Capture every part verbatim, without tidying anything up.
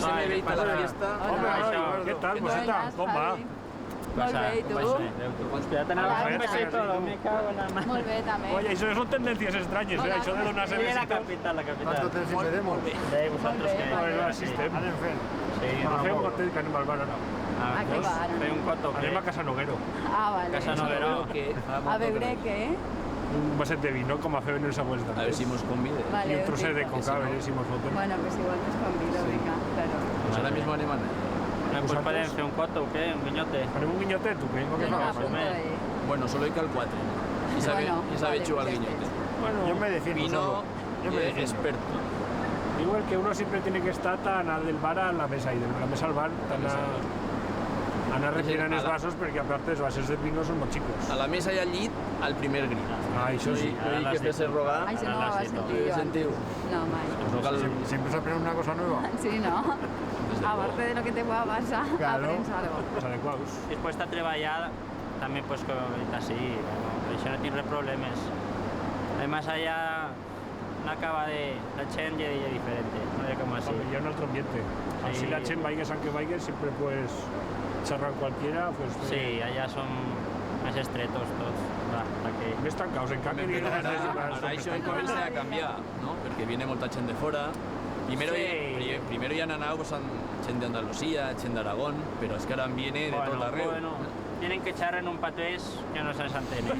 Se me ve la fiesta. Hombre, Eduardo, ¿qué tal? Pues, buenas, Joseta, ¿cómo va? Javi. Molt bé, i tu? Pues, eh, hostia, te... Hola, un besito, me cago en la mano. Molt bé, també. Oye, eso son tendencias extrañas, ¿eh? Eso de donar... Sí, la capital, la capital. ¿Cuánto temps sin veremos? Bé, vosaltres qué? Molt bé. Pues no existe. Anem fent. Sí. Anem a fer un còctel que anem al bar ara. Ah, qué bar? Fer un còctel. Anem a Casa Noguero. Ah, vale. Casa Noguero. A beure qué? Un vaset de vino, como hacen los abuelos antes. A ver si mos conviden. Vale, un trozo de coca, a ver si mos foten. Bueno, pues igual mos convido, venga, claro. Pues ahora mismo anem a... Pues podem fer un còctel, o qué? Un guinyote? Farem un guinyote, tu, qué? Venga, apunta ahí. Bueno, solo cal cuatro. Y sabe, bueno, y sabe vale, chugar al guinyote. Bueno, yo me defiendo solo. Vino, yo me defiendo. Experto. Igual que uno siempre tiene que estar tan al del bar a la mesa y de la mesa al bar, tan a, anar retirant els vasos, porque aparte los vasos de vino son muy chicos. A la mesa y al llit, al primer grit. Ah, eso sí. No hay que hacerse rogar. Ai, si no, has sentiu. No, mai. Pues no cal... Siempre se aprende una cosa nueva. Sí, no? Desde luego. Aparte de lo que te pueda pasar, claro, aprendes algo. Los adecuados. Después está treballada. También, pues, con, así, no? Eso no tiene problemas. Además, allá no acaba de, la chent ye, ye diferente, no? Ye como así. Hombre, ya un otro ambiente. Sí. Así la chent, vaigues a que vaigues, siempre puedes charrar cualquiera, pues... Sí, eh, allá son más estretos todos. Va, hasta que... Més tancaus, en cambio... Pero ahora, ahora eso comença a cambiar, no? Porque viene molta chent de fora. Primero, sí, pri-, primero ya n'anaba, pues, an-, chent de Andalucía, chent d'Aragón, pero es que ahora viene de tot arreu. Bueno, bueno. Tienen que charrar en un patués que no se s'entene.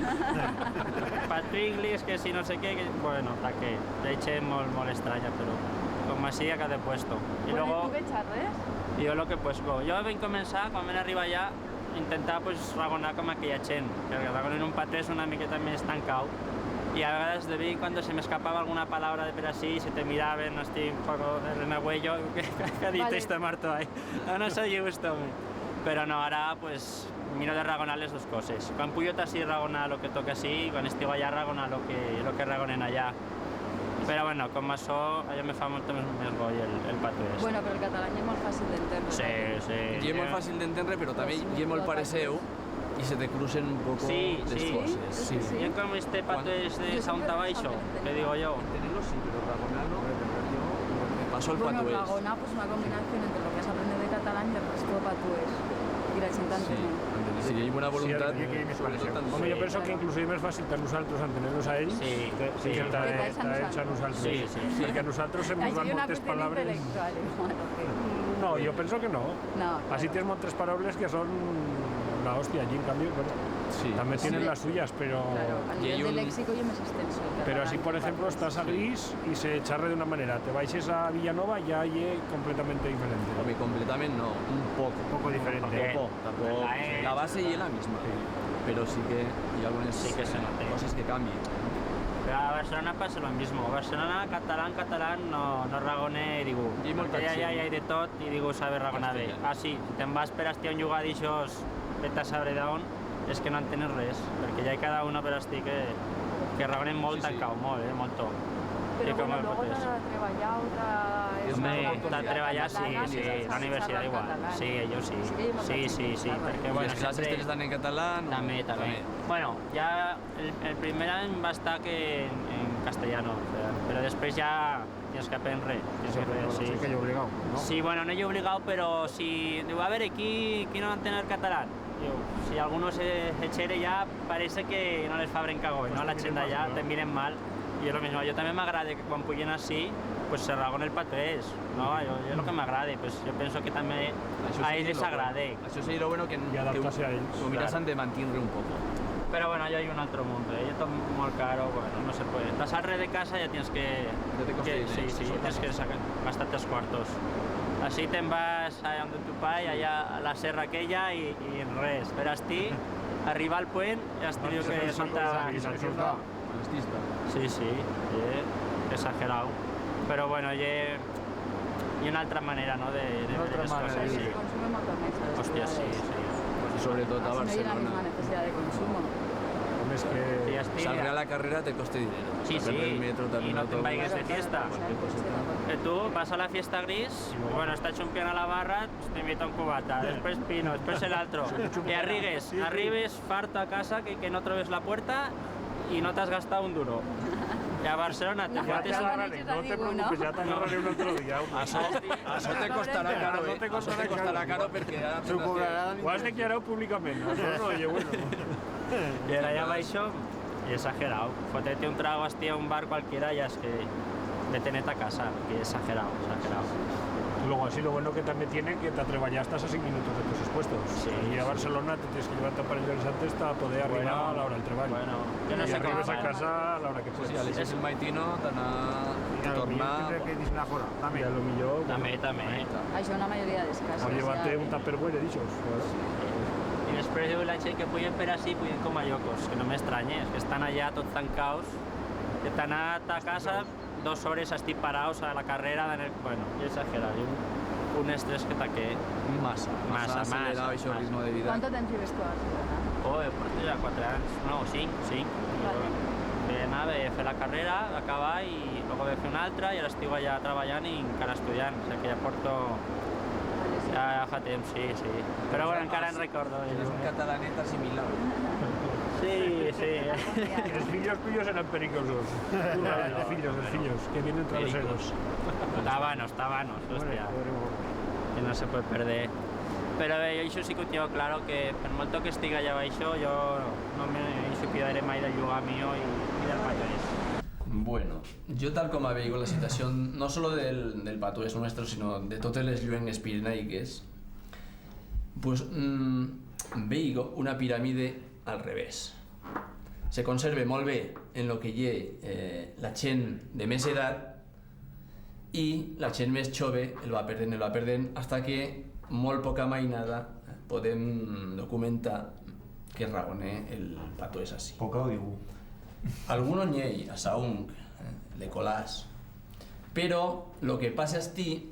Patué inglés, que si no sé qué, que, bueno, ta que, de hecho, molt, molt estranya, pero como así a cada puesto. Y luego... Bueno, ¿y tú qué charres? Yo lo que pues, co-, yo ben comenzar, cuando ven arriba ya, intentar, pues, ragonar como aquella chent, que ragonen un patués una miqueta más estancado. Y a veces, de vez en cuando, se me escapaba alguna palabra de per así, se te miraban, no estoy un poco de renagüello, que, que ha dicho este marto ahí. No, no soy justo, me. Pero no, ahora, pues, miro de ragonar les dos coses. Cuan puyo ta así ragonar lo que toque así, y cuan estigo allá ragonar lo que, lo que ragonen allá. Pero bueno, como asó, a yo me fa molto mes, mes goi el, el patués. Bueno, pero el catalán ye molt fácil d'entendre, sí, también. Sí. Ye molt fácil d'entendre, pero también ye molt pareceu. Y se te crucen un poco les coses. Sí, sí. Sí, sí. Yo como este patués de Saunta Baixo, que digo yo. Entenderlo sí, pero ragonar no. Me paso el patués. Bueno, ragonar, pues, una combinación entre lo que has aprendido de catalán y el resto de patués. Y la chent... Sí, entene. Entene. Si hay buena voluntad, sí, sobre todo... Hombre, yo pienso que incluso es más fácil ta nusatros entener-los a ellos, sí, que, sí, que ta, ta ellos a nusatros. Sí, sí, sí. Porque a nusatros se nos van moltes palabras. Hay una cuestión intelectual, igual, ¿o qué? No, yo pienso que no. No, claro. Así tienes tres paraules que son la hostia, allí, en cambio, bueno, sí, también tienen las suyas, pero... Claro, a nivel de léxico ye más extenso el catalán que el patués. Pero así, por ejemplo, estás a Gris y se charra de una manera. Te baixes a Villanova, ya ye completamente diferente. Home, completamente no, un poco. Un poco diferente. Un poco, tampoco. La base ye la misma, pero sí que hay algunas cosas que cambian. Pero a Barcelona pasa lo mismo. Barcelona, catalán, catalán, no, no ragone, digo, ya, ya, ya hay de tot. Y digo, sabe ragonar bé. Castellano. Ah, sí, si te'n vas per astí a un llugar d'ixos, vete a saber d'a on, es que no entenes res, porque ya hay cada uno per astí que, que ragonen molt tancau, molt, eh, molto. Pero bueno, luego ta treballar, ta... Hombre, ta treballar, sí, sí, la universidad igual. Sí, ellos sí. Sí, sí, sí, porque, bueno, siempre... ¿Y las clases te les dan en catalán o...? También, también. Bueno, ya el, el primer año va a estar que en, en castellano, o sea, pero después ya tienes que aprender, tienes que aprender, sí. Sí que ye obligau, no? Sí, bueno, no ye obligau, pero si, digo, a ver, aquí, aquí no van a tener catalán. Digo, si alguno se, se chere ya, parece que no les fa brenca goi, no? La chent ya te miren mal. Y es lo mismo, yo también m'agrade que cuando puyen así, pues se ragon el patués, no? Yo, yo lo que m'agrade, pues yo pienso que también a ellos les agrade. Això sería lo bueno, que, que ho miras de mantenir un poco. Pero bueno, ya hay un otro mundo, eh? Ya está muy caro, bueno, no se puede. Estás al red de casa, ya tienes que, ya te costa dinero, sí, sí, tienes que sacar, gastarte los cuartos. Así te vas a donde tu pai, allá a la serra aquella y, y res. Pero así, arriba al puente, ya has tenido que soltar. Artista. Sí, sí, ye exagerau. Pero bueno, ye, ye una altra manera, no?, de, de fer les coses, sí. Se consume molto mes a las ciudades. Hostia, sí, sí. Y sobre todo a Barcelona. Así no hay la misma necesidad de consumo. Hombre, es que salga la carrera te coste dinero. Sí, sí. Perder el metro, también el autobús. Y no te vayas de fiesta. Cualquier cosita. Que tú vas a la fiesta gris, bueno, está hecho un piano a la barra, te invita un cubata, después vino, después el otro. Y arribes, arribes farto a casa que, que no trobes la puerta y no t'has gastau un duro. Ya a Barcelona te... Ya te agarraré, no te preocupes, ya te agarraré un otro día, hombre. Aso, aso te costará caro, eh. Aso te costará caro porque ya... S'ho cobrará. Ho has declarado públicamente, aso no, oye, bueno. Y ahora ya baixo, y exagerado. Fotete un trago, hostia, a un bar cualquiera, ya es que vete-ne ta casa, que exagerado, exagerado. Luego, así lo bueno que también tiene que ta treballar estás a cinco minutos de tus expuestos. Sí, sí. Y a Barcelona te tienes que levantar un par de horas antes para poder arribar a la hora del trabajo. Bueno, yo no sé cómo harán. Y arribes a casa a la hora que puedes. Sí, sí, a les seis el maitino, tan a tornar. Claro, yo tendré que disnar fora, también. Ya lo millor, bueno. También, también. Això en la mayoría dels casos. O llévate un Tupperware, he dicho. Claro. Y después de la gent que puyen per así, puyen como a llocos, que no m'estranye, es que están allá tots tancaus, que t'han anat a casa dos hores así paraus a la carrera, en el, bueno, yo exagerado, yo un, un estrés que taqué. Masa, masa, masa acelerado ese ritmo de vida. ¿Cuánto temps lleves tú a Barcelona? Oh, eh, pues ya cuatro años, no, cinco, cinco. Vale. De nada, de hacer la carrera, acabar y luego de hacer una altra y ahora estoy allá trabajando y encara estudiando, o sea que ya porto, ya, ya fa temps, sí, sí. Pero bueno, encara en recordo. Eres un catalaneta asimilado. Sí, sí. Los fillos tuyos eran pericosos. Claro. Los fillos, los fillos, que vienen traveseros. Pericos. Tábanos, tábanos, hostia. Que no se puede perder. Pero, eh, yo eso sí que tengo claro que, por mucho que estiga allá abaixo, yo no me, eso cuidaré más del lugar mío y, y del país. Bueno, yo tal como veigo la situación, no solo del, del patués nuestro, sino de totes les lluengues pirenaiques, pues, mm, veigo una pirámide al revés. Se conserve molt bé en lo que ye, eh, la chent de més edat, y la chent més chove el va perdent, el va perdent, hasta que molt poca mainada podem documentar que ragone el patués así. Poca o digo. Alguno n'i hei, a saúnc, eh, le colás. Pero lo que pasa astí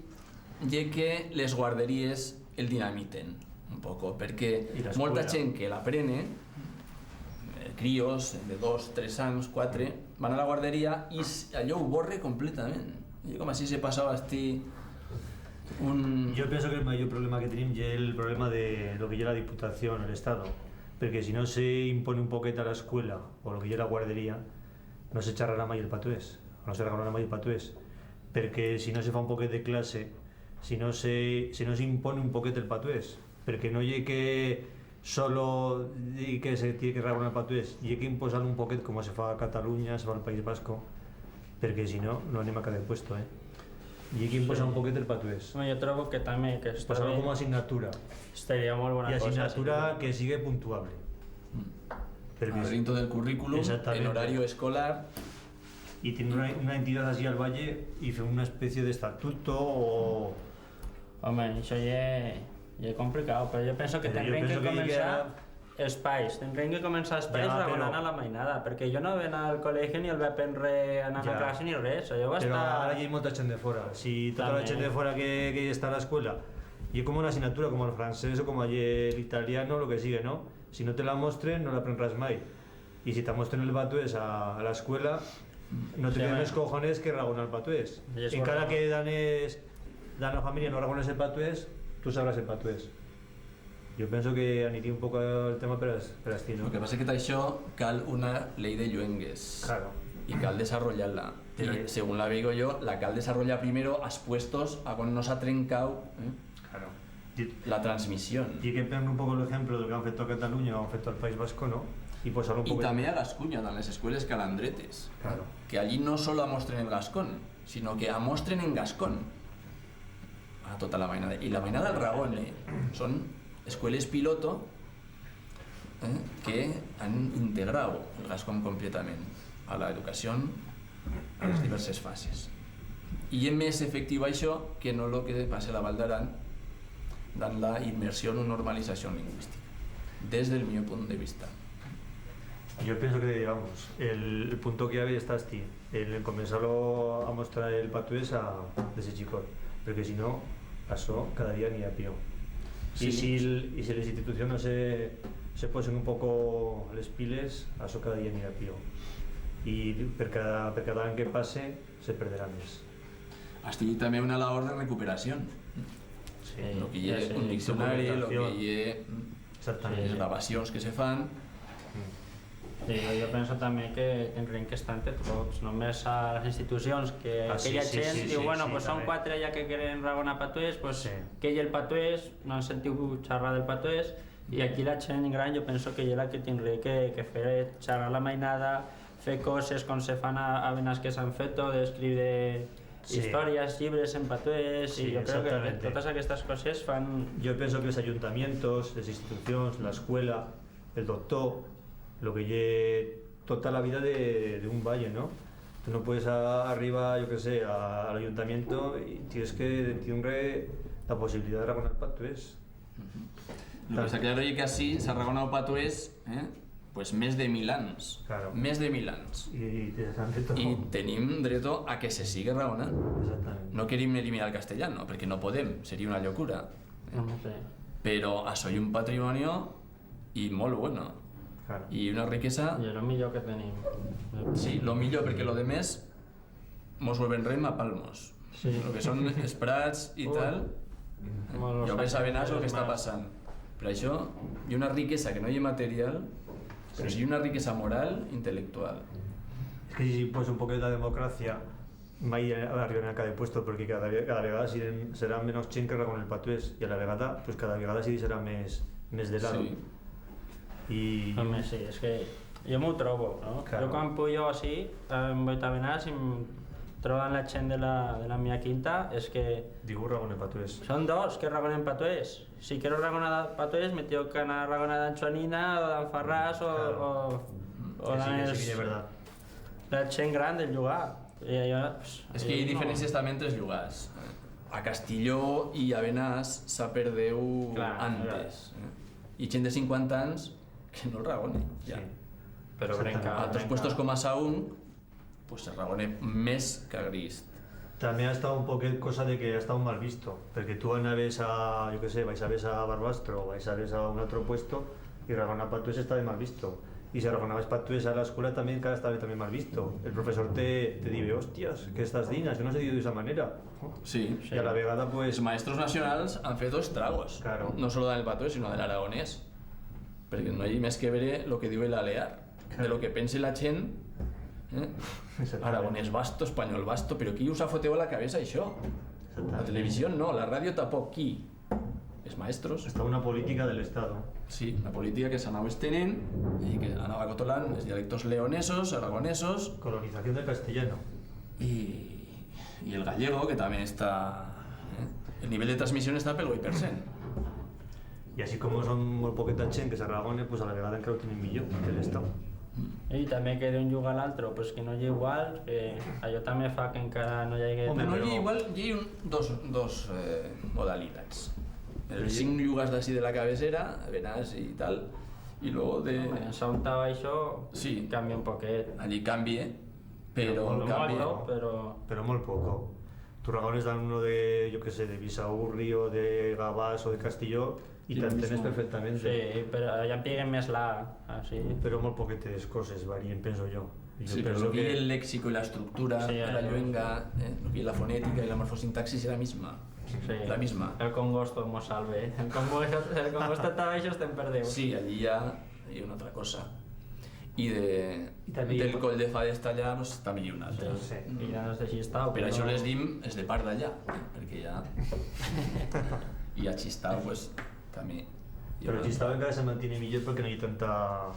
ye que les guarderíes el dinamiten un poco, perque molta chent que l'aprene, eh, críos de dos, tres anyos, cuatro, van a la guardería y s-, allò ho borre completament. Ye como si se pasaba astí un... Yo pienso que el mayor problema que tenim ye el problema de lo que ye la Diputación, el Estado, perque si no se impone un poquet a la escuela o lo que ye la guardería, no se charrará mai el patués, o no se ragonará mai el patués, perque si no se fa un poquet de clase, si no se, si no se impone un poquet el patués, perque no ye que solo di que se tiene que ragonar el patués, ye que imposar un poquet como se fa a Cataluña, se fa al País Vasco, perque si no, no anem a caer puesto, eh. Ye que imposar un poquet el patués. Home, yo trobo que también, que estaría como asignatura. Estaría muy buena cosa, sí. Y asignatura que sigue puntuable. Mm. Perque a dentro del currículum, en horario escolar. Y tiene una, una entidad así al valle y fe una especie de estatuto o... Home, ixo ye, ye complicado, pero yo pienso que tendrán que comenzar els pais, tendrán que comenzar els pais a ragonar a la mainada, perque yo no ven al colegio ni el ve a penre anar a clase ni res, yo va estar... Pero ahora ya hay molta chent de fora. Si tota la chent de fora que, que está a la escuela, y como una asignatura, como el francés o como el italiano, lo que sigue, ¿no? Si no te la mostren, no la aprenderás mai. Y si t'amostren el patués a, a la escuela, no tendrán los cojones que ragonar el patués. Encara que danes, dana familia no ragones el patués, tú sabrás el patués. Yo pienso que anirí un poco el tema per as-, per astí, ¿no? Lo que pasa es que ta ixo cal una ley de lluengues. Claro. Y cal desarrollar-la. Pero según la veigo yo, la cal desarrollar primero as puestos a cuando no s'ha trencau, eh? Claro. La transmisión. Y que prendre un poco el ejemplo de lo que han feito a Cataluña o han feito al País Vasco, ¿no? Y pues, ahora un poco también a Gascuña, dan las escuelas calandretes. Claro. Que allí no solo amostren el gascón, sino que amostren en gascón a tota la mainada. Y la mainada del Ragón, eh, son escuelas piloto, eh, que han integrau el gascón completament a la educación, a las diverses fases. Y ye més efectivo això que no lo que pasa a la Val d'Aran, dan la inmersión o normalización lingüística, desde el mío punto de vista. Yo pienso que, vamos, el, el punto clave está astí. El comenzar-lo a mostrar el patués a, desde chicot, perque si no, això cada día anirá pior. Sí. Y si el, y si les institucions no se, se posen un poco les piles, això cada día anirá pior. Y per cada, per cada any que pase, se perderá més. Astí también una labor de recuperación. Sí. Lo que ye un diccionari, lo que ye, exactamente, les grabacions que se fan. Mm. Sí, yo, yo penso también que tendrían que estar entre todos, només a las institucions, que Ah, sí, aquella sí, gent sí, diu, sí, bueno, sí, pues son también. Cuatro ya que quieren ragonar patués, pues Sí. Que y el patués, no han sentido charrar del patués, y aquí la gent gran, yo penso que ye la que tendría que, que fer charrar la mainada, fer coses com se fan a, a venas que s'han feto, d'escriure Sí. Historias, llibres en patués, Sí, y yo creo que exactamente. Totes aquestes coses fan Yo penso que els ayuntamientos, les institucions, la escuela, el doctor, lo que ye tota la vida de, de un valle, ¿no? Tú no puedes a-, arribar, yo qué sé, a, al ayuntamiento y tienes que tindre la posibilidad de ragonar patués. Lo que está claro ye que así s'ha ragonau patués, eh? Pues mes de mil ans. Claro. Mes de mil ans. Y, y te han de todo. Y tenim dreto a que se sigue ragonando. Exactamente. No querim eliminar el castellano, porque no podem, sería una locura. No sé. Pero a soi un patrimonio y molt bueno. Claro. Y una riqueza. Y lo millor que tenim. Sí, lo millor, porque lo demés mos vuelven rei mapalmos. Sí. Lo que son els prats y Ui. Tal. Como los Yo pensaba en eso que está más. Pasando. Pero això, y una riqueza que no ye material, pero Sí. Sí una riqueza moral, intelectual. Es que si, pues, un poquet la democracia, mai arriba en cada puesto, porque cada ve-, cada vegada serán, serán menos chent que ragon el patués, y a la vegada, pues, cada vegada sí será mes, mes de lado. Sí. Y Home, sí, es que yo m'ho trobo, no? Claro. Yo cuan puyo así, en Boitabenás, y m-, troban la chent de la, de la mía quinta, es que Digo ragon el patués. Son dos que ragonen patués. Si quiero ragonar patués, me tengo que anar a ragonar d'an Chuanina o d'an Farrás o, Claro. O, o Sí, sí, d'an sí, es verdad. La chent gran del llugar. Y yo, pues, Es que hi ha diferencias también entre els llugars. A Castilló y a Benás s'ha perdeu Clar, antes, clar. Eh? Y chent de cincuanta ans que no el ragone, ya. Sí. Pero Exactamente. Brenca, A otros Brenca. Puestos como a Saún, pues se ragone mes que a Grist. También ha estado un poquet cosa de que ha estado mal visto, porque tú anaves a, yo qué sé, vais a ves a Barbastro, vais a ves a un otro puesto, y ragonar patués está de mal visto. Y si ragonabas patués a la escuela también, claro, estaba también mal visto. El profesor te, te dibe, "Hostias, ¿qué estás dinas? Yo no se diu de esa manera." Sí. Y a la vegada, pues Els maestros nacionals han feto estragos. Claro. No solo del patués, sino del aragonés. Porque no hay mes que ver lo que diu el alear, de lo que pense la chent, eh? Exactamente. Aragonés basto, español basto, pero qui us ha foteu a la cabeza això? Exactamente. La televisión no, la radio tampoco, qui? Els maestros. Está una política del Estado. Sí, una política que s'anava estenent y que anava acotolant els dialectos leonesos, aragonesos. Colonización del castellano. Y, y el gallego, que también está, eh? El nivel de transmisión está pel ueit per cent. Y así como son muy poqueta chent que s'arragone, pues a la vegada encara lo tienen millor que el Estado. Y también que d'un llugar a l'altro, pues que no ye igual, que a yo también fa que encara no llegue Hombre, tan no pero ye igual, ye un, dos, dos, eh, modalidades. El Sí. Cinc llugars d'ací de la cabecera, Benás y tal, y luego de Hombre, en Saunta baixo Sí. Cambia un poquet. Allí cambie, pero Pero muy cambie. Poco, pero Pero muy poco. Tus ragones dan uno de, yo qué sé, de Bisaurri o de Gabás o de Castilló, Y t'entenes perfectamente. Sí, pero ya peguen mes la, así. Pero molt poquetes coses varien, penso yo. Y yo Sí, pero penso lo que que el léxico y la estructura Sí, de la eh. Lluenga, eh, lo que la fonética y la morfosintaxis es la misma. Sí. La misma. El Congosto mos salve, eh. El Congo-, el Congosto ta baixo, te'n perdeu. Sí, allí ya hay una otra cosa. Y de, Y también del yo Col de Fades ta allá, pues, también hay una otra. Sí. Y ya no sé si está, Pero pero això les dim, es de part d'allá, eh, porque ya, y a Chistau, pues, también. Pero Chistau encara se mantiene millor porque no hay tanta,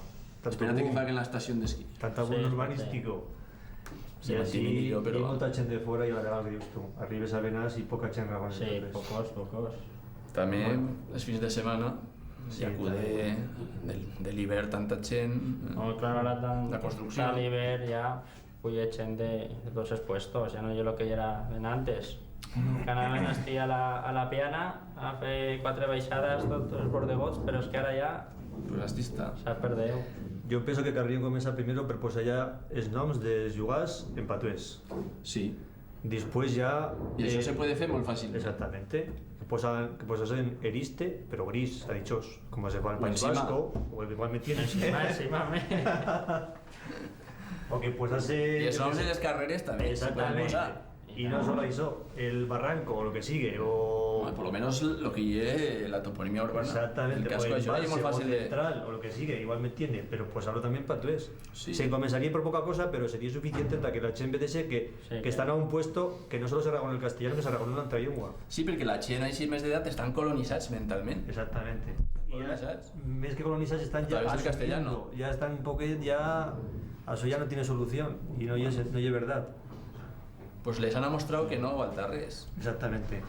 tanto Espérate que boom. Faquen la estación d'esquí. Tanta boom Sí, urbanístico. Se Y mantiene así millor, pero hay molta chent de fora y a la vegada que dius tú, arribes a Benás y poca chent ragoneta, Sí, pues. Pocos, pocos. También Bueno. Los fins de semana Sí, y acude también. Del, del Iber tanta chent, Oh, claro, ahora tan, la construcción. Tal Iber ya, pues, hay chent de, de todos esos puestos, ya no es lo que era en antes. Que anaban así a la, a la piana, a fer cuatro baixadas, todos los bordegots, pero es que ahora ya Pues así está. Se ha perdido. Yo pienso que cabría comenzar primero per posar ya es noms dels llugars en patués. Sí. Después ya, Y eso eh, se puede hacer muy fácil. Exactamente. Que posa-, que posasen Eriste, pero gris, ha dicho, como se va al O País encima. Vasco, o igual me tienes. Encima, encima, me. O que posase, Y eso yo qué sé. De las carreras también se pueden Exactamente. Posar. Y no solo eso, el barranco, o lo que sigue, o... Bueno, por lo menos lo que ye la toponimia urbana. Exactamente, el casco, o el eso ye muy embalse, o fácil de central, o lo que sigue, igual me entiende, pero pues hablo también patués. Sí. Se comenzaría por poca cosa, pero sería suficiente para que la chent vedese que, sí, que están a un puesto que no solo se ragon el castellano, que se ragon una altra llengua. Sí, porque la chent a ese mes d'edat están colonizats mentalment. Exactamente. Y ya, colonizats, mes que colonizats, están ya asumiendo, ya están un poco, ya, eso ya no tiene solución, y no ye, no ye verdad. Pues les han amostrau que no valta res. Exactamente.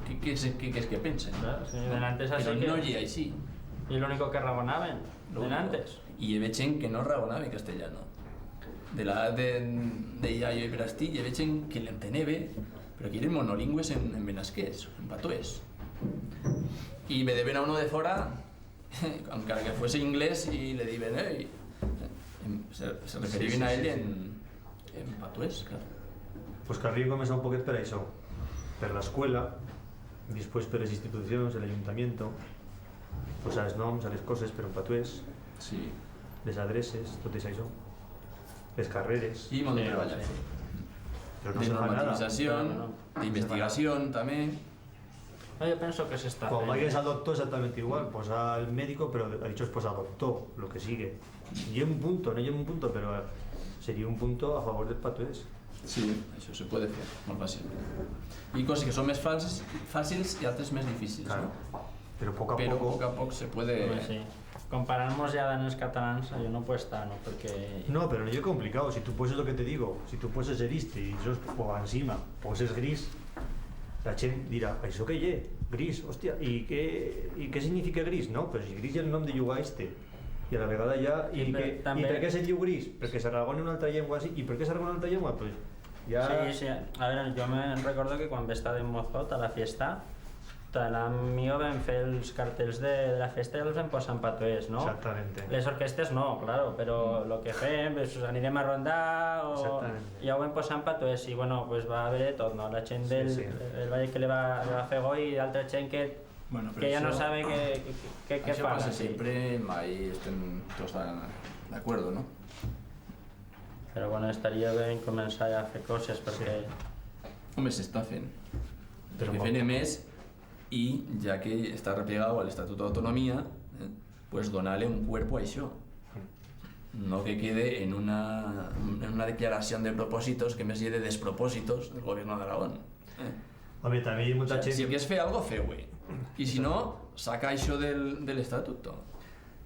Qué, qué se, qué, qué es que pensen? Claro, sí, denantes así que no ye així. Y lo único que ragonaban, lo único, denantes. Y hebe chent que no ragonaba en castellano. De la edat de, de Yayo y per astí, hebe chent que l'entenebe, pero que yeren monolingües en, en benasqués, en patués. Y vedeben a uno de fora, encara que fuese inglés, y le diben, "Ei", em, se, se referiben a él en, en patués, claro. Pues carrié comenzar un poquet per això, per la escuela, después per les institucions, el ayuntamiento, pues a les noms, a les coses, pero en patués, sí, les adreces, tot és això, les carreres. Y molt de treballar. Sí, sí. Pero no se fa nada. De normativización, no, no, de investigación también. No, yo penso que s'está fent. Cuando vayas al doctor exactamente igual, pues al médico, pero ha dicho pues al doctor, lo que sigue. Y un punto, no y un punto, pero sería un punto a favor del patués. Sí, eso se puede hacer, muy fácil. Y cosas que son más fáciles, fáciles y otras más difíciles, claro, ¿no? Pero poco a poco. Pero poco a poco se puede. Hombre, sí. Compararnos ya en los catalans, yo no puedo estar, ¿no? Porque... No, pero no es complicado. Si tú pues es lo que te digo, si tú pues es eriste y sos o ansima, pues es gris, la chent dirá, "Eso qué ye? Gris, hostia, ¿y qué, y qué significa gris?". No, pues si gris es el nom de llugar este. Y a la vegada ya, sí, y pero que, también, ¿y por qué se diu gris? Porque se ragona una altra llengua así. ¿Y por qué se ragona una altra llengua? Pues ya. Sí, sí. A ver, yo me recuerdo que cuando estaba en Mozot a la fiesta, ta la mío ven fer els cartels de, de la fiesta y los ven posar en patués, ¿no? Exactamente. Les orquestes no, claro, pero lo que fem, pues, anirem a rondar o... Exactamente. Ya ho ven posar en patués y, bueno, pues va a haber de tot, ¿no? La chent del, sí, sí, el valle que le va, le va a fer goi y altra chent que, bueno, pero que ya no sabe qué, qué, qué, qué, qué pasa, sí. Siempre ahí estén todos tan de acuerdo, ¿no? Pero bueno, estaría bien comenzar a hacer cosas porque... Hombre, se está haciendo. Pero porque fene mes y ya que está replegado al Estatuto de Autonomía, eh, pues donale un cuerpo a eso. No que quede en una, en una declaración de propósitos que mes ye de despropósitos del gobierno de Aragón. Eh. Home, también hay mucha... O sea, si quieres fe algo, fe, güey. Y si no, saca eso del, del estatuto.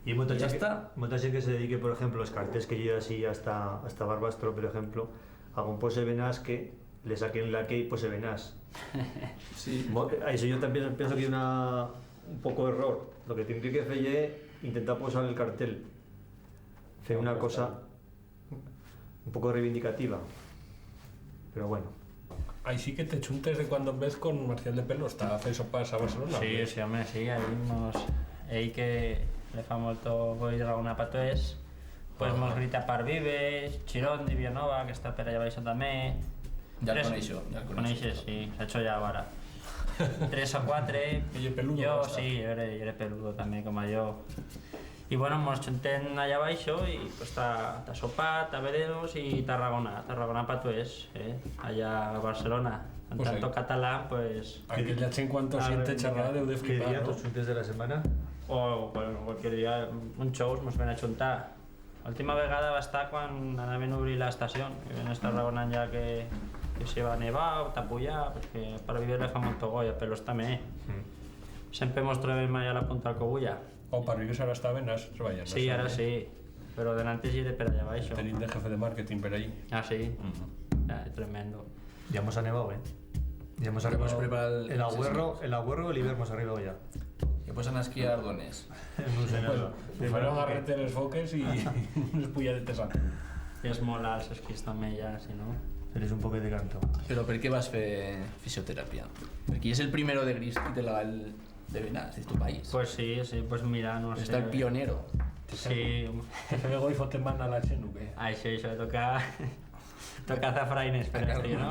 Y hay mucha chent que, mucha chent que se dedique, por ejemplo, los cartels que llega así hasta, hasta Barbastro, por ejemplo, a un posebenás que le saquen la que y posebenás. Sí. Mo-, eso yo también pienso que hay una, un poco error. Lo que tiene que hacer es intentar posar el cartel. Fer una cosa un poco reivindicativa, pero bueno. Així que te chuntes de cuando en vez con Marcial de Pelos, ta fer sopars a Barcelona, ¿o qué? Sí, sí, home, sí, ahí mos, ell que le fa molto goi ragonar patués, pues mos grita Parvives, Chirón de Villanova, que está per allá baixo tamé. Ya el coneixo, ya el coneixo. Coneixes, sí, s'ha hecho ya ahora. Tres o cuatro. Y ye peludo, yo, sí, yo era, yo era peludo también, como yo. Y bueno, mos chuntem allá baixo y pues ta, ta sopar, ta verenos y ta ragonar, ta ragonar patués, eh, allá a Barcelona. En tanto catalán, pues... Aquella chent cuando siente charrar deu de flipar, ¿no? ¿Qué día tos chuntes de la semana? O, bueno, cualquier día, un chous mos ven a chuntar. La última vegada va estar cuan anaven a ubrir la estación, que ven a estar ragonant ya que, que se va nevar, ta puyar, pues que Parvives le fa molto goi, pero tamé, eh. Siempre mos trobem allá a la punta del Cogulla. O Parvives ara estaben treballant. Sí, ara sí. Pero denantes yere per allá baixo. Tenim de jefe de marketing per ahí. Ah, sí. Ya, tremendo. Ya hemos anevado, ¿eh? Ya hemos arreglado preparado el agüerro, el agüerro, el hibierno hemos arreglado ya. Ya pues anar a esquiar a Ardones. No sé nada. Pues fueron a reter els foques y unes puyadetes antes. Es mola els esquís tamé ya, si no. Eres un poquet de canto. Pero per qué vas fer fisioterapia? Porque es el primero de gris que te la, el, de Benas, de tu país. Pues sí, sí, pues mira, no sé. Está el pionero. Sí. Te fego y fote man a la chent, ¿o qué? Ai, sí, això toca, toca azafraines per este, ¿no?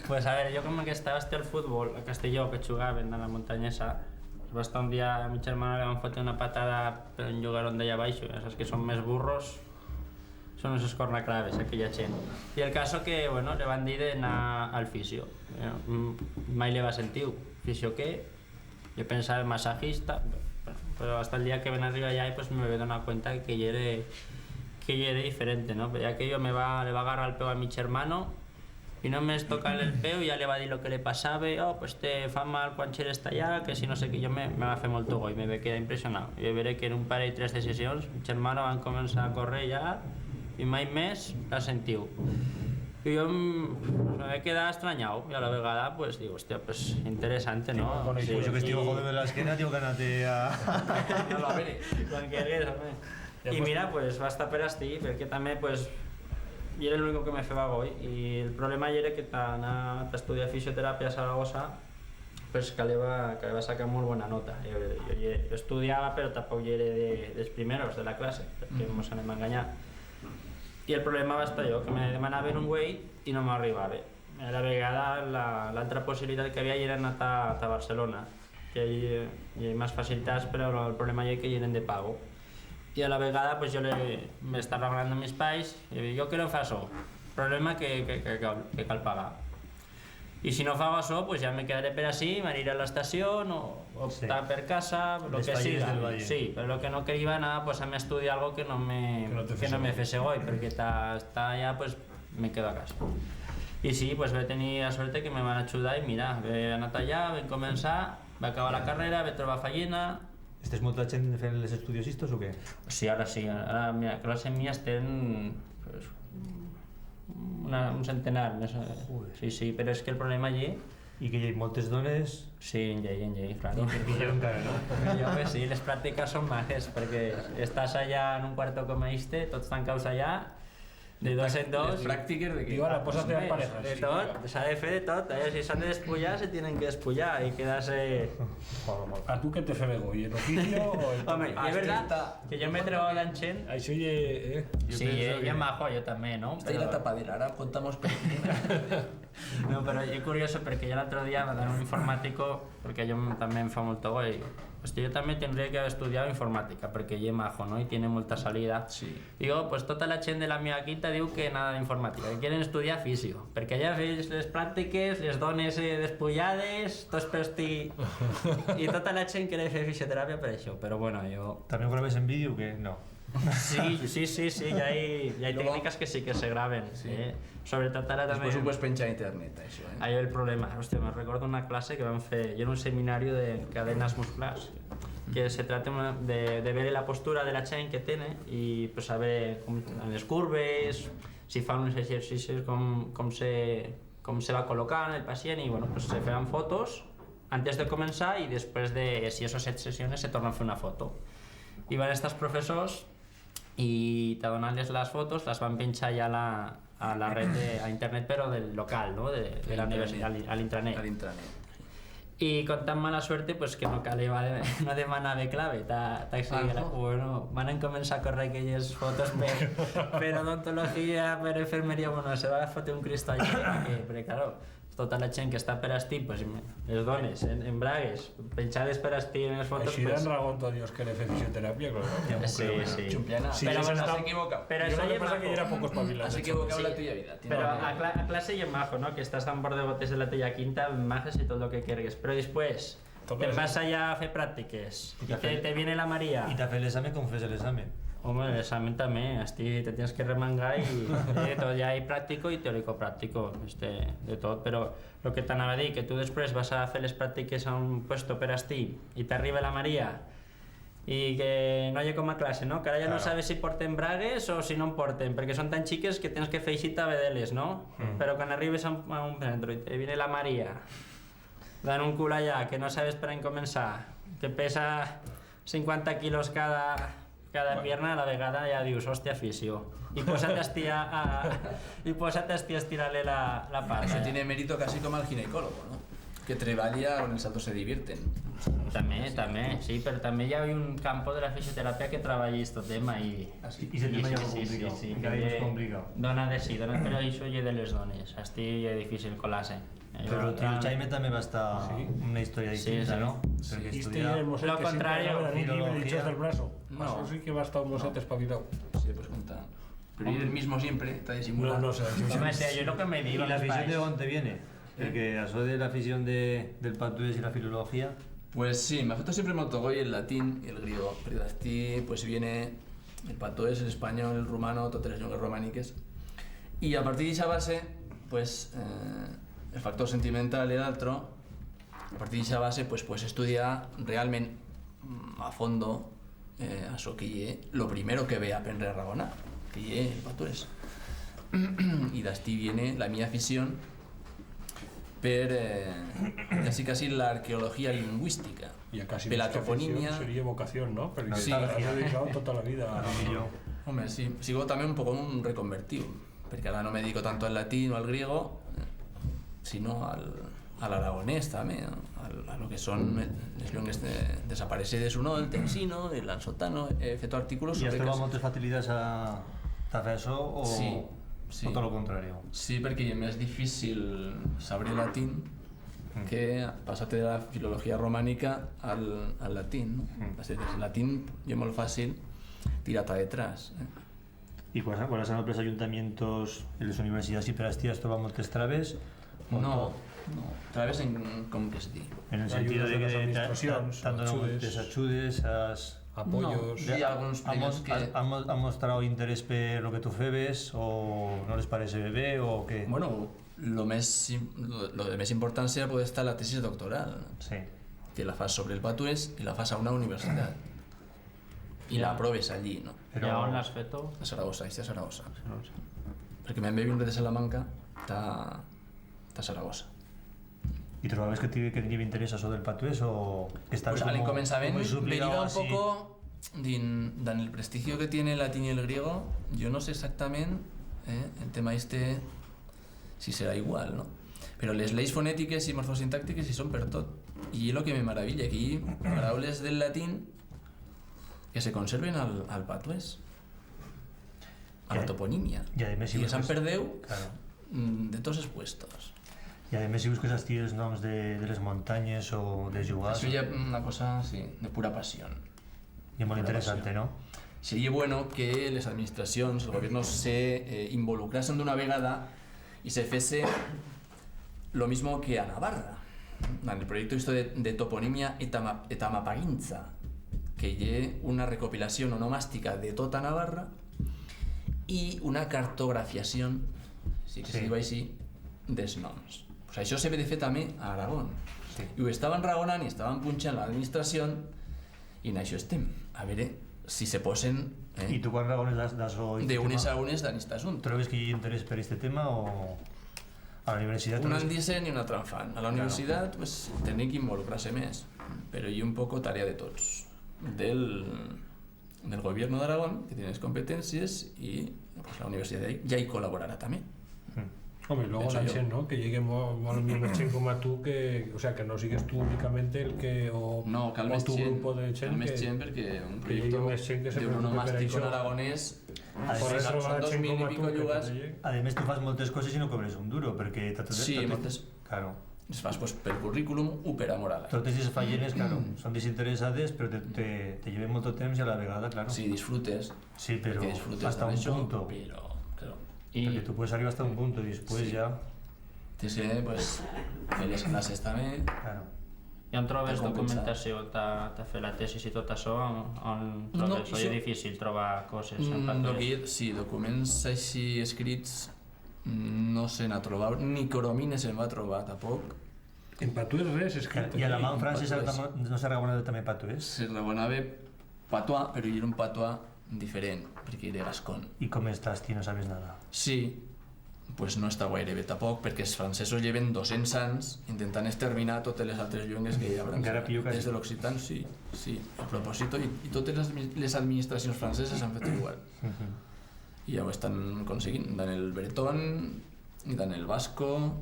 Pues a ver, yo como que estaba hasta el fútbol a Castelló, que chugaban en la Montañesa, pues va estar un día a mi hermano le van fote una patada, pero un yugaron de allá abaixo, ya sabes que son más burros. Son esos cornacrabes, aquella chent. Y el caso que, bueno, le van dir de anar al fisio. Eh, mm, mai le va sentiu. Fisio qué? Yo pensaba en masajista, pero hasta el día que ven arriba ya, pues me ve donat cuenta que yere, que yere diferente, ¿no? Pero ya que yo me va, le va agarrar el peu a mi chermano, y no me toca el peu, ya le va dir lo que le pasaba, oh, pues te fa mal cuan cheres ta allá, que si no sé qué, yo me, me va fer molto goi, me ve quedar impresionado. Y veré que en un par y tres de sesions, mi chermano van comenzar a correr ya, y mai mes l'ha sentiu. Y yo, mm, me he quedado extrañado, y a la vegada, pues, digo, hostia, pues, interesante, ¿no? Con el cuello que estoy jodido de la esquena, digo, gánate a... No lo abre. Cualquier cosa, hombre. Y pues mira, pues, va estar per astí, porque también, pues, yo era el único que me feba goi, y el problema yere que ta, na, ta estudiar fisioterapia a Zaragoza, pues, caleba, caleba sacar muy buena nota. Yo, yo, yo estudiaba, pero tampoco yere de, dels primeros de la clase, porque mos anem a engañar. Y el problema va estar yo, que me demanaven un güei y no m'arribaba. A la vegada, la, l'altra posibilitat que había yera anar ta, ta Barcelona, que allí, eh, i hai más facilitats, pero el problema ye que yeren de pago. Y a la vegada, pues, yo le, me estaba hablando mis pais, y yo quiero fer eso. Problema que, que, que cal, que cal pagar. Y si no fago eso, pues ya me quedaré per así, me iré a la estación o, o optar per casa, lo que siga. Sí, pero lo que no quería nada, pues, a me estudiar algo que no me, que no me fese goi, porque ta, ta ya, pues, me quedo a casa. Y sí, pues, ve tenir la suerte que me van a ayudar y mira, ve anat allá, ve comenzar, ve acabar la carrera, ve trobar fallena. Estés molta chent fent les estudios estos o qué? Sí, ahora sí. Ahora, mira, clase mía estén, pues, una, un centenar, no sé. Joder. Sí, sí, pero es que el problema allí... Y que ya hay moltes dones. Sí, en llei, en llei, claro. Y que yo encara, no? Yo que sí, les prácticas son majes, porque estás allá en un cuarto como este, todos están causa allá, de dos en dos. ¿Les prácticas de qué? Digo, la cosa te... Hombre, parejas, de sí, tot, claro. S'ha de fer de tot, eh? Si s'han de despullar, se tienen que despullar y quedarse... A tu que te febe goi, el oficio o el... Hombre, y es verdad que yo me he trobado tan chent. Ahí se oye, eh. Sí, eh, y es majo, yo también, ¿no? Esta es la tapadera, ahora contamos. No, pero es curioso porque yo el otro día me dan un informático, porque yo también fa molto goi. Hostia, yo también tendría que haber estudiado informática, porque ye majo, ¿no? Y tiene molta salida. Sí. Digo, pues tota la chent de la mía quinta diu que nada d'informática, que quieren estudiar fisio, porque allá feis les práctiques, les dones, eh, despullades, todos per astí, y tota la chent quiere fer fisioterapia per això, pero bueno, yo... También grabes en vídeo que no. Sí, sí, sí, sí, ya hay, ya hay técnicas que sí que se graben, eh. Sobre tot ara también. Después ho puedes penchar a internet, això, eh. Ahí el problema. Hostia, me recordo una clase que van fer, yo en un seminario de cadenas musculars, que se trata una, de, de ver la postura de la chent que tiene y, pues, saber com, les curves, si fan uns exercicis, com, com se, com se va colocant el pacient y, bueno, pues, se feran fotos antes de comenzar y después de siete o siete sesiones se torna a fer una foto. Y van estos profesors y ta donar-les las fotos, las van penchar ya a la, a la red de, a internet, pero del local, ¿no? De, de la universidad, al, al intranet. Al intranet. Y con tan mala suerte, pues, que no caleba de, no demanaba clave, ta, ta seguir la... Bueno, van a comenzar a correr aquelles fotos per, per odontología, per enfermería, bueno, se va a fotre un cristo allí, que, pero claro, tota la chent que está per astí, pues, les dones, en, en bragues, penchades per astí en les fotos, així pues, dan ragon todos los que le fe fisioterapia, claro. Sí, sí. Chumpiana. Sí, pero bueno, has equivocado. Pero yo eso lo que pasa que yo era poco espabilado. Has equivocado la tuya vida. Pero a cla-, a clase y en bajo, ¿no? Que estás tan bordegotes de la tuya quinta, majes y todo lo que quergues. Pero después, te vas allá a fer práctiques. Y te, te viene la María. Y te hace el examen, con fes el examen. Hombre, el examen también. Así te tienes que remangar y, eh, todo, ya hay práctico y teórico práctico, este, de todo. Pero lo que t'anava a dir, que tu después vas a fer les práctiques a un puesto per astí y t'arriba la María y que no haya como a clase, ¿no? Que ahora ya no sabes si porten bragues o si no porten, porque son tan chiques que tienes que fer ixita a vedeles, ¿no? Pero cuando arribes a un, a un centro y te viene la María, dan un culo allá, que no sabes per a encomenzar, que pesa cincuenta kilos cada, cada pierna, a la vegada ya dius, "Hostia, fisio". Y pues a ti a, y pues a ti a estirar-le la, la pata. Eso tiene mérito casi como al ginecólogo, ¿no? Que treballa con el salto se divierten. También, también, sí, pero también ya hay un campo de la fisioterapia que treballa este tema y... ¿Ah, sí? Y se tema ya muy complicado. Sí, sí, sí, que es complicado. Dona de sí, dona, pero eso ye de les dones, así es difícil colarse. Pero, tío, Jaime también va a estar una historia distinta, ¿no? Sí, sí. Porque estudia... Lo contrario. Filología. No. Eso sí que va a estar un mosete espabilado. Sí, pues cuenta. Pero ye el mismo siempre, ta disimular. No, no, o sea, sí, sí. Home, o sea, yo lo que me digo... ¿Y la afición de dónde viene? Eh? Porque eso de la afición de, del patués y la filología. Pues sí, m'ha feto siempre molto goi el latín y el griego. Pero d'astí, pues, viene el patués, el español, el rumano, totes les lluengues romaniques. Y a partir d'ixa base, pues, eh, el factor sentimental y l'altro, a partir d'ixa base, pues, pues estudiar realment, mm, a fondo, eh, això que ye lo primero que ve a aprendre a ragonar, que ye el patués. Y d'astí viene la mía afición per, eh, casi, casi la arqueología lingüistica. Y a casi per la más que afición, toponimia. Sería vocación, no? Pero sí. Has dedicado tota la vida a... Home, sí. Sigo también un poco un reconvertiu, porque ahora no me dedico tanto al latín o al griego, eh, sino al, al aragonés también, ¿no? Al, a lo que son, eh, les lluengues de, desaparecedes, uno, el tensino, el ansotano, he feto artículos sobre... ¿Y has trobat moltes facilitats a, ta fer això o... Sí, sí. O tot lo contrario? Sí, porque ye más difícil saber el latín que pasarte de la filología románica al, al latín, ¿no? Mm. Así que el latín ye muy fácil tirar ta detrás, ¿eh? ¿Y cuál, cuál has anau per los ayuntamientos, en las universidades y per astí, has trobat moltes trabes? ¿O no? No, trabes en, com que se di. En el sentido de que... Ayudas de las administracions, ta-, t'han donau achudes. Moltes achudes, has... Apoyos. No, sí, algunos premios que... ¿Han mos-, han, han mostrau interés per lo que tu febes o no les parece bebé o qué? Bueno, lo mes im-, lo, lo de mes importancia puede estar la tesis doctoral, ¿no? Sí. Que la fas sobre el patués y la fas a una universidad. Y la aprobes allí, ¿no? Pero... ¿Y a on l'has feto? A Zaragoza, hice a Zaragoza. Zaragoza. Porque me'n ve un de Salamanca, ta, ta Zaragoza. ¿Y trobabes que te, que tenía interés eso del patués o que estaba... Pues al encomenzament veniba un poco din, dan el prestigio que tiene el latín y el griego, yo no sé exactament, eh, el tema este, si será igual, ¿no? Pero les leis fonetiques y morfosintactiques sí son pertot. Y ye lo que me maravilla, que hay paraules del latín que se conserven al, al patués, a la toponimia. Y además, y s'han perdeu, claro, mm, de todos los puestos. Y además, si busques astí els noms de, de les montañes o de llugares... Eso ya una cosa, sí, de pura pasión. Y muy interesante, ¿no? Sería bueno que les administracions, el gobierno se, eh, involucrasen d'una vegada y se fese lo mismo que a Navarra, en el proyecto esto de, de toponimia etama-, etamapaguinza, que ye una recopilación onomástica de tota Navarra y una cartografiación, si que se diu així, dels noms. Pues això se ve de fer tamé a Aragón. Sí. Y estaban ragonant y estaban punchant la administración y en això estem. A ver, eh, si se posen, eh, y tu cuán ragones das, das o... De unes a unes dan este asunto. Trobes que hi ha interés per este tema o a la universidad? Una en dicen y una altra en fan. A la universidad, pues, tenen que involucrar-se més, pero ye un poco tarea de tots. Del, del gobierno d'Aragón, que tiene les competencias, y, pues, la universidad ya hi colaborará también. Mm. Home, luego la chent, no? Que llegue mo-, mo-, mo-, más chent como tú, que, o sea, que no sigues tú únicamente el que, o, no, cal o más tu chent, grupo de chent, cal más que, chent, porque un que llegue proyecto más chent que se de un preocupe per onomástico en això. Aragonés, por eso son la dos chent mil y como pico tú, que llugas. Te llegue. Además, tú fas moltes coses y no cobres un duro, porque ta-, ta-, sí, ta-, moltes. Claro. Les fas, pues, pel currículum u per amor a l'arte. Totes les fayenes, claro, son desinteresades, pero te, te, te lleven molto temps y a la vegada, claro. Sí, disfrutes. Sí, pero hasta un punto. Porque disfrutes de eso, pero, claro. Y porque tú puedes arribar hasta un punto y después ya... Sí. Tienes que, pues, fer les clases también. Claro. Y on trobes documentación ta, ta fer la tesis y tot això? On, on trobes? No, o ye difícil trobar coses en patués? Mm, lo que ye, sí, documents així escrits, mm, no se n'ha trobat, ni Coromines se'n va trobar, tampoc. En patués res escrito. Y a la man francesa no se ragonaba también patués? Se ragonaba patois, pero yera un patois diferent, porque yera gascón. Y cómo estás, ti no sabes nada? Sí, pues no está guaire bé tampoc, porque els francesos lleven doscents ans intentant exterminar totes les altres lluengues que hi ha. Encara pillo casi. Des de l'occitan, sí, sí, a propósito, y, y totes les admi-, les administracions franceses han fet igual. Y ya ho estan conseguint, dan el bretón, y dan el vasco,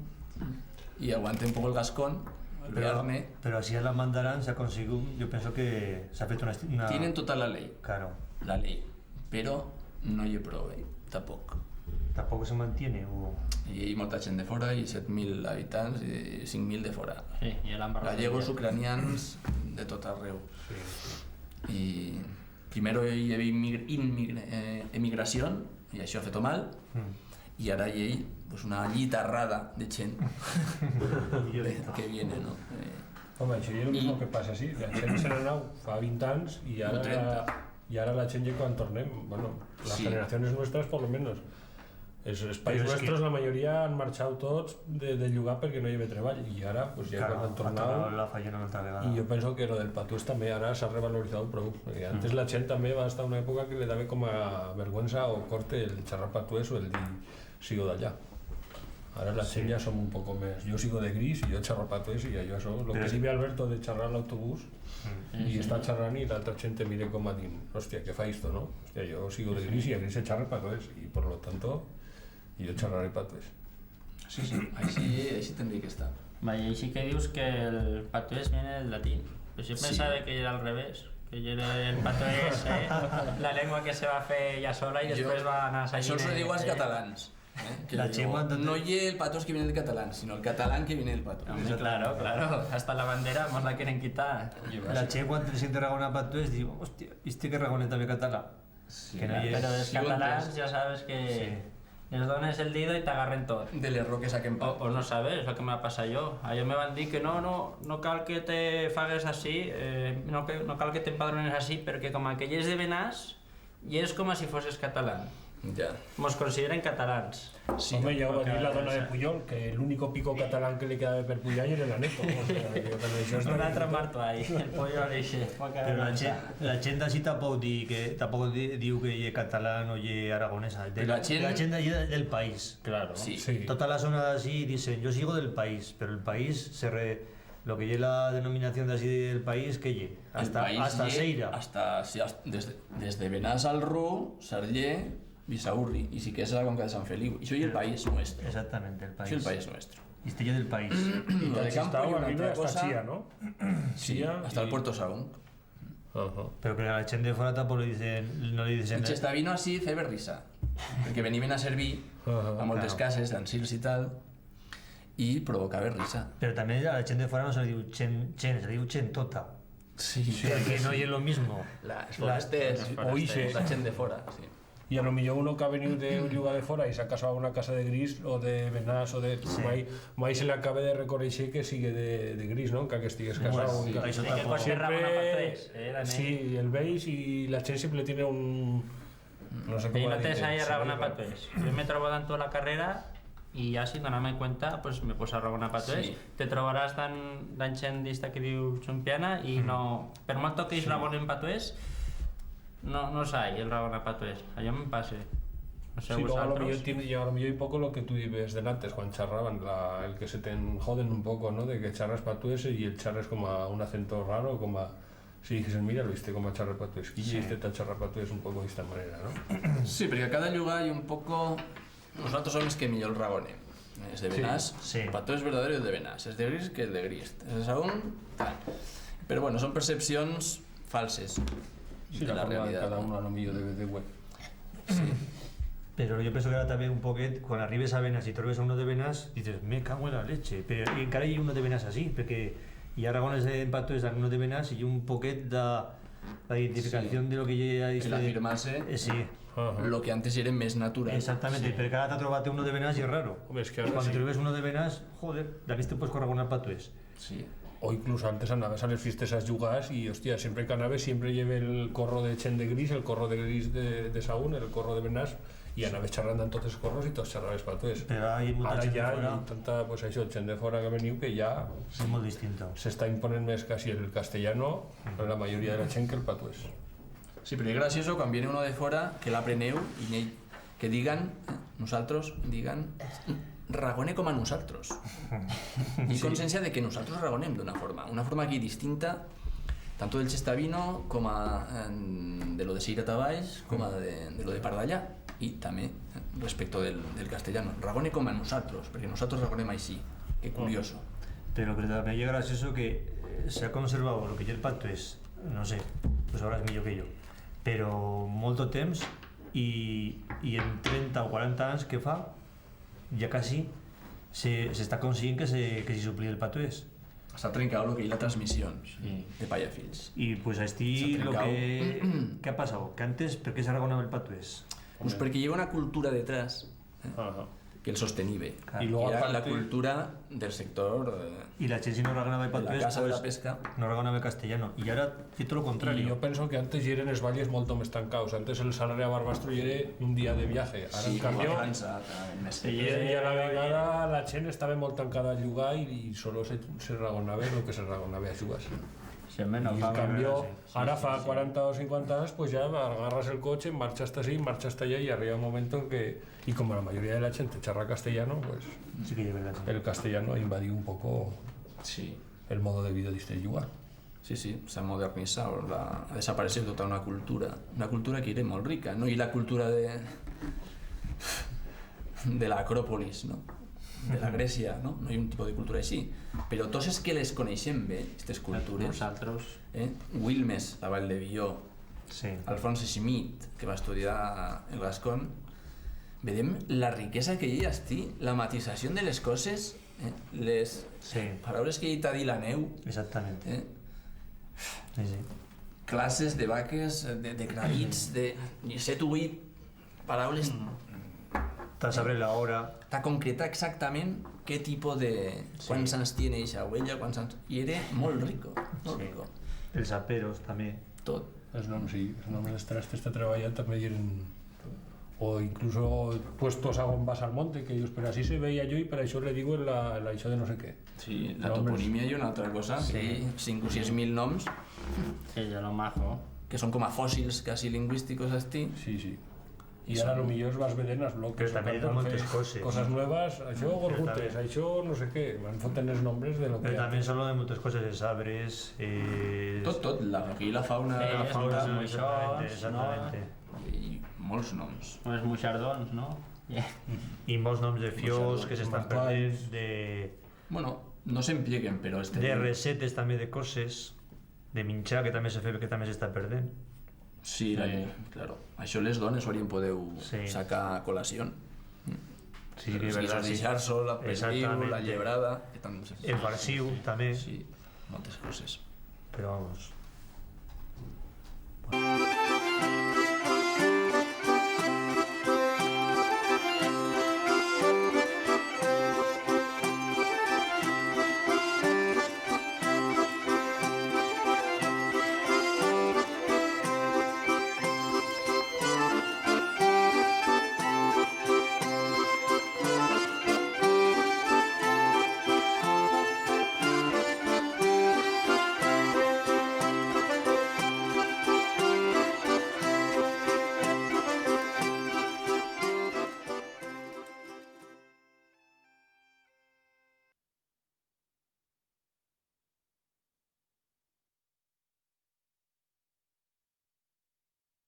y aguante un poco el gascón, el bearnés. Pero así a la man d'Aran s'ha conseguit, yo penso que s'ha fet una esti-, una... Tienen tota la ley. Claro. La ley. Pero no ye prou, eh, tampoc. Tampoc se mantiene, o? Y hay molta chent de fora, y set mil habitants, y cinc mil de fora. Sí, y el ámbaro... Gallegos, ucranians, de tot arreu. Sí, sí. Y primero hi havia immig-, immig-, eh, emigración, Y això ha feto mal. Mm. Y ara i hei, pues, una llitarrada de chent que viene, no? Eh, Home, això ye lo mismo que pasa, sí. La chent se n'ha anau fa vint ans y ara, y ara la chent ye cuan tornem. Bueno, las generaciones nuestras, por lo menos. Es, es país nuestros, la mayoría han marchau tots de, de llugar porque no i hebe treball. Y ara, pues, ya cuando han tornau, la fallaron otra vegada. Y yo penso que lo del patués también ara s'ha revalorizado prou. Porque antes la chent también va estar una época que le daba como vergüenza o corte el charrar patués o el dir, sigo d'allá. Ara la chent ya son un poco mes. Yo sigo de Gris y yo charro patués y ya yo eso. Lo que dibe Alberto de charrar al autobús y está charrando y la otra chent te mire como a dir, hostia, qué fa isto, no? Hostia, yo sigo de Gris y a Gris se charra patués y por lo tanto yo charraré patués. Sí, sí, així, així tendría que estar. Vaya, així que dius que el patués viene del latín. Pues yo pensaba que era al revés, que era el patués, eh, la lengua que se va a fer ya sola y después van a salir. Yo, eso se lo digo a los catalans. Eh, que la chent cuando no ye el patués que viene del catalán, sino el catalán que viene del patués. Hombre, claro, claro. Hasta la bandera mos la quieren quitar. La chent cuando se siente ragonar patués, digo, hostia, este que ragoneta mi catalán. Sí. Que no ye. Pero es catalán, ya sabes que les dones el dido y te agarren tot. De les roques a que en paz. O, o no sabes lo que m'ha pasado yo. A yo me van dir que no, no, no cal que te fagues así, eh, no, que, no cal que t'empadrones así, porque como aquell es de Benás, y es como si fueses catalán. Ya. Mos consideren catalans. Sí, home, ya va dir la dona de Puyol que l'unico pico catalán que le quedaba per puyar era l'aneto. O sea, que también eso está. Un altre marto ahí, el pollo orixe. Pero la chent, la chent así tampoco di que, tampoco di, diu que ye catalán o ye aragonesa. De, la chent, la chent ye del país. Claro. Sí. Sí. Tota la zona así dicen, yo sigo del país, pero el país se re-, lo que ye la denominación de así del país, ¿qué ye? Hasta, hasta Seira. Hasta, sí, hasta, desde, desde Benás al Ru, Sarllé, Bisaurri, y si queres a la conca de San Feliu. Ixo ye el país nuestro. Exactamente, el país. Ixo ye el país nuestro. Y este ye del país. Y cada campo ye una altra cosa. Hasta Chía, ¿no? Sí, hasta el Puerto Saúnc. Pero que la chent de fora tampoco le dicen, no le dicen. El chestavino así febe risa, porque veniben a servir a moltes cases, a ansils y tal, y provocabe risa. Pero también a la chent de fora no se le diu chent, chent, se le diu chentota. Sí. Porque no ye lo mismo. Las forasteras, las forasteras, la chent de fora, sí. Y a lo millor uno que ha veniu de un llugar de fora y s'ha casau a una casa de Gris o de Benás o de... Sí. Mai, mai se le acabe de reconoixer que sigue de, de Gris, no? Encara que estigues casau. Bueno, sí. Hai que cortar alguna patués, eh, también. Sí, el veis y la chent siempre tiene un... No sé cómo... Y no te sai arragonar patués. Yo me trobo dando la carrera y ya sin darme cuenta, pues me pues arragonar patués. Sí. Te trobarás dan, dan chent d'ista que diu chumpiana y no... Per molto que ragonen patués, no, no sai el ragonar patués. A yo me pase. No sé. Sí, luego a lo vosatros. Millor tiene, y a lo millor un poco lo que tú dices de antes, cuando charraban, la, el que se te enjoden un poco, ¿no? De que charras patués y el charres como a un acento raro, como a, si dices, mira, lo viste como a charrar patués, y este te charra patués un poco de esta manera, ¿no? Sí, porque a cada llugar hay un poco... Nosotros somos que millor ragonem. Es de Benás, sí. Patués verdaderio de Benás. Es de Gris que el de Gris. Es de Saúnc, tal. Pero bueno, son percepcions falses de la realidad. Sí, la forma de cada uno a lo millor de, de web. Sí. Pero yo penso que ahora también un poquet, cuando arribes a Benás y trobes a uno de Benás, dices, me cago en la leche. Pero y encara hay uno de Benás así, porque y aragones de empato es uno de Benás y un poquet da la identificación de lo que ya... El afirmarse. Eh, sí. Lo que antes era más natural. Exactamente, sí. Pero que ahora te trobaste uno de Benás y es raro. Hombre, es que ahora sí. Cuando te ves uno de Benás, joder, también te puedes correr con el patués. Sí. O incluso antes anabas a las fiestas a jugar y, hostia, siempre que anabas, siempre lleve el corro de chent de Gris, el corro de Gris de, de Saúnc, el corro de Benás, y anabas charrando entonces corros y todos charrabas patués. Pero hay mucha... Ahora ya hay tanta, pues, eso, chent de fora que ha veniu que ya... Es muy distinto. Se está imponiendo más casi el castellano en la mayoría de la chent que el patués. Sí, pero es gracioso cuando viene uno de fora que l'ha apreneu y n'ei que digan, eh, nusaltros, digan, ragone como a nusaltros. Y consencia de que nusaltros ragonem d'una forma, una forma aquí distinta, tanto del chestavino como a, em, de lo de Seira ta baix, como de, de lo de Pardallá, y también, eh, respecto del, del castellano. Ragone como a nusaltros, porque nusaltros ragonem així. Qué curioso. Pero, pero también llega gracioso que, eh, se ha conservado lo que ya el patués, no sé, pues sabrás millor que yo, pero molto temps y, y en trenta o cuaranta ans que fa, ya casi, se, se está consiguiendo que se, que se suplir el patués. S'ha trencau lo que ye la transmisión de pare a fills. Y pues a esti lo que, ¿qué ha pasado? Que antes, ¿per qué se aragonaba el patués? Pues porque lleva una cultura detrás, eh, que el sostenibe. Claro. Y luego, aparte, la cultura del sector, eh, y la chent si no ragonaba de patués, pues, no ragonaba castellano. Y ahora ye todo lo contrario. Y yo penso que antes yeren es valles molto mes tancaus. Antes el salar a Barbastro yere un día de viaje. Ahora, en cambio, y, y a la vegada la chent estaba molt tancada a llugar y, y solo se, se ragonaba lo que se ragonaba a llugar. Y en cambio, ahora fa cuaranta o cincuanta años, pues ya agarras el coche, marchas ta así, marchas ta allá, y arriba un momento en que, y como la mayoría de la chent charra castellano, pues, sí que ye verdad, sí, el castellano ha invadiu un poco, sí, el modo de vida d'iste llugar. Sí, sí, s'ha modernizau, la, ha desaparecido tota una cultura, una cultura que yere molt rica, no? Y la cultura de, de la Acrópolis, no? De la Grecia, no? No hay un tipo de cultura así. Pero totes es que les coneixem bé, estes cultures. Nosaltres. Eh? Wilmes, la Vall de Bió, sí, Alphonse Schmitt, que va estudiar el gascón, vedem la riquesa que i ha astí, la matización de les coses, eh? Les, sí, paraules que i ha dit la neu. Exactamente. Eh? Sí, sí. Clases de vaques, de, de cradits, de set u uit paraules. Ta saber la hora. Ta concretar exactament qué tipo de, sí, cuánts ans tiene ixa uella, cuánts ans, y yere molt rico, molt rico. Sí. Els aperos, también. Tot. Els noms, sí, els noms d'estar, este está treballant, també yeren, o incluso puestos a gombas al monte, que dius, pero así se veía yo y per això le digo la, la, això de no sé qué. Sí, la toponimia ye una altra cosa, sí, que hay cinco o seis mil noms. Sí, ya lo mazo. Que son como fósils casi lingüísticos, astí. Sí, sí. Y ahora lo millor vas vedent as blogs. Pero también hay montes coses, cosas nuevas, això gorgutes, això no sé qué, van fotent els nombres de lo que... Pero también son lo de montes coses, els arbres, eh... Tot, tot, la, aquí la fauna, sí, la fauna, els moixons, exactamente, no? Exactamente. Y molts noms. Els muixardons, no? Y molts noms de fios que s'estan perdent, de... Bueno, no s'emplieguen, però este... De recetes també de coses, de minchar, que també se fe, que també s'està perdent. Sí, sí, la, claro. Això les dones ho haurien podeu, sí, sacar a colación. Sí, que es verdad, sí. Els guisos de xarso, la perdiu, la llebrada, que també se... El farciu, també. Sí, moltes coses. Però, vamos,